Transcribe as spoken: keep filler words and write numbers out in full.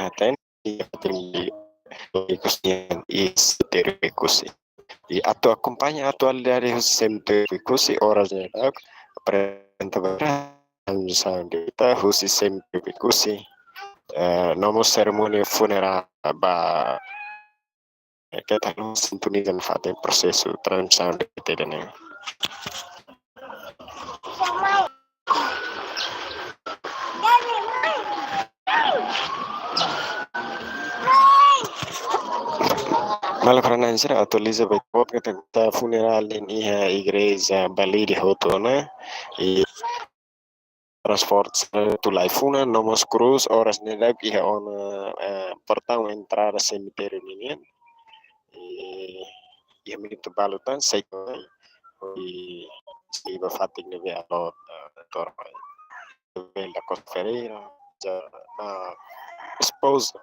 Aten, iha fatin Oekusi nian, iha semitério Oekusi. I atu akompaña atualidade husi semitério Oekusi, oras ne'e daudaun aprezenta ba transmisaun direta husi semitério Oekusi. Eh, no mós serimónia funerál ba, eh, keta haluha sintoniza nafatin prosesu transmisaun direta ida-ne'e. Maluk rona-na'in sira, atualiza ba ita-boot katak funerál ne'e iha igreja Balide hotu ona, i transporte sira atu la'o funu, no mós krús, oras ne'e daudaun iha ona, eh, portaun entrada semitériu ninian. I iha minutu balu tan, sei ko, i sei ba fatin ne'ebé alot, eh, tor mai. Bela Costa Ferreira, já na esposa